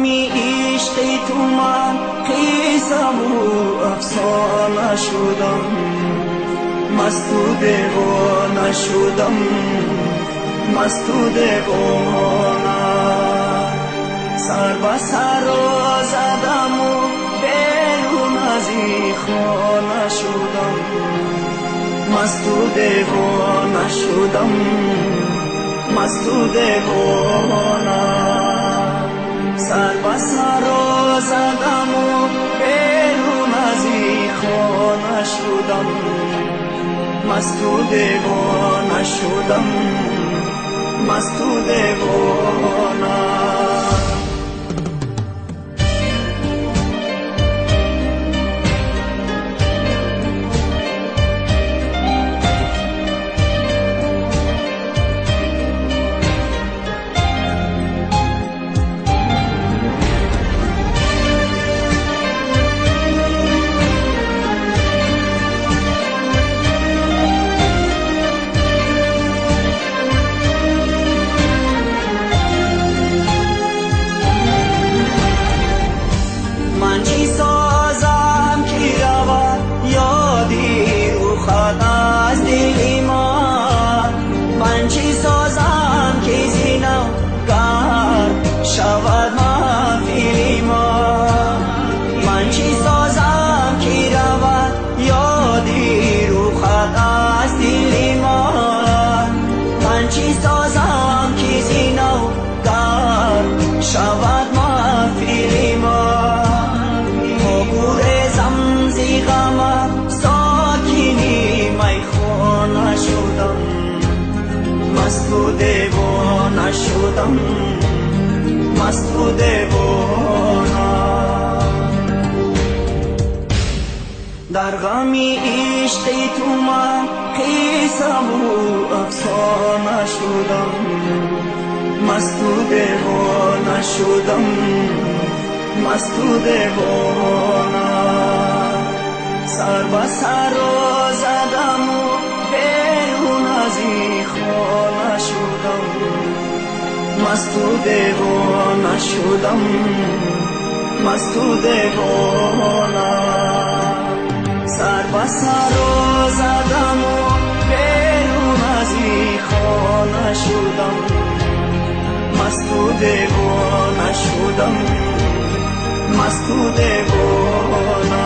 Ғами ишқи ту ман қиссаву афсона шудам, масту девона шудам, масту девона. Сар ба сар задаму берун аз ин хона шудам, масту девона шудам, масту девона. Сар ба сар задаму берун аз ин хона шудам, масту девона шудам, масту девона. Шудам, масту девона. Дар ғами ишқи ту ман қиссаву афсона шудам, масту девона шудам, масту девона. Сар ба сар задаму берун аз ин хона шудам, масту девона шудам, масту девона. Сар ба сар задаму берун аз ин хона шудам, масту девона шудам, масту девона.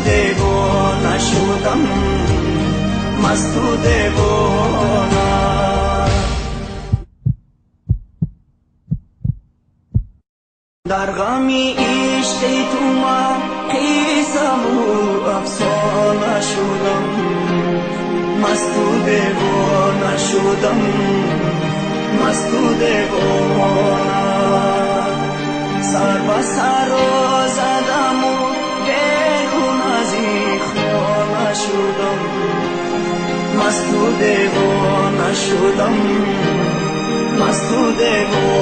Девона шудам, масту девона. Дар ғами ишқи ту ман қиссаву афсона шудам, масту девона шудам, масту девона. Сар ба сар задаму берун аз ин хона шудам, масту девона шудам, масту девона.